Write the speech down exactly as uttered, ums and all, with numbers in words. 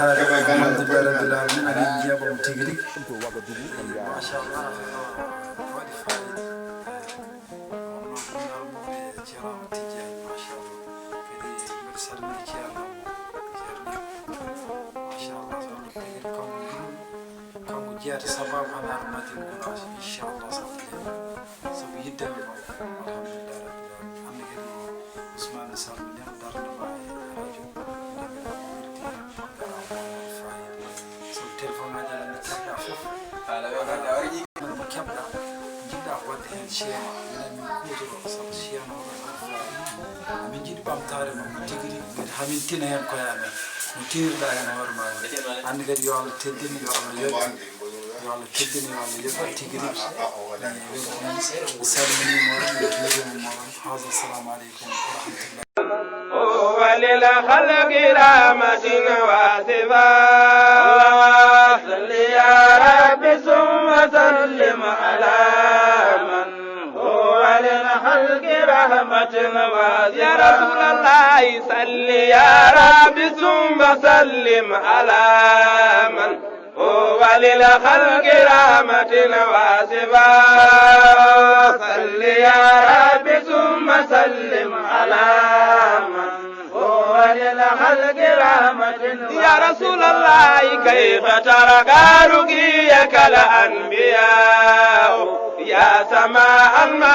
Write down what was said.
Alhamdulillahi rabbil alamin, aɗa yiya mo tigi rigi. Machallah, waɗi fayida. Wonno ɗumɗal mum e Ceerno Tijjani, machallah. Kadi mbeɗa salmini Ceerno, Ceerno. Machallah, so Allah tigi kanko kanko jeyata sababu hannde hannde Madina Gounass, inchallah, sabu yidde, sabu yiddere makko. Alhamdulillah rabbil alamin. Hannde kadi Ousmane salmini darnde ma e radio. Sabu téléphone aji aɗa keɓɗa fof. Mo keɓɗa, jiɗɗa waɗde heen ceema, minen min kuutoro, sabu ceema o ɗon alfaaji. Amin jiɗi ɓamtaare ma tigi rigi, mbiɗa hamintina heen koye amen. No tinirɗa heen hoore ma ni. Anndi kadi yo Allah teddin, yo Allah yoɓ. Yo Allah teddin, yo Allah yoɓ tigi rigi. Mi salminiima on, mi juuriima on. Haza, assalamu aleykum wa rahmatullah. هو للخلق رحمة وشفاء. صل يا رب ثم سلم على من هو للخلق رحمة وشفاء. يا رسول الله، صل يا رب ثم سلم على من هو للخلق رحمة وشفاء. صل يا رب ثم سلم على من هو للخلق رحمة. يا رسول الله، كيف ترقى رقيك الأنبياء؟ يا سماء ما